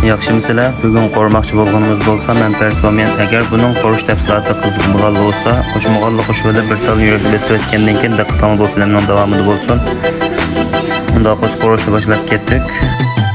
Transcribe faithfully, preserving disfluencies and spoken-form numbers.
ياخشىمۇسىلەر؟ بۈگۈن قورۇماقچى بولغىنىمىز بولسا مەنپەئەت سوميەن. ئەگەر بۇنىڭ قورۇش تەپسىلاتىغا قىزىقمىغان بولسا، قوشمىغانلا قوشۇۋېلىپ بىر تال يۈرەك بېسىۋەتكەندىن كېيىن دىققىتىڭىز بۇ فىلىمنىڭ داۋامىدا بولسۇن. ئۇنداق بولسا قورۇشنى باشلاپ كەتتۇق.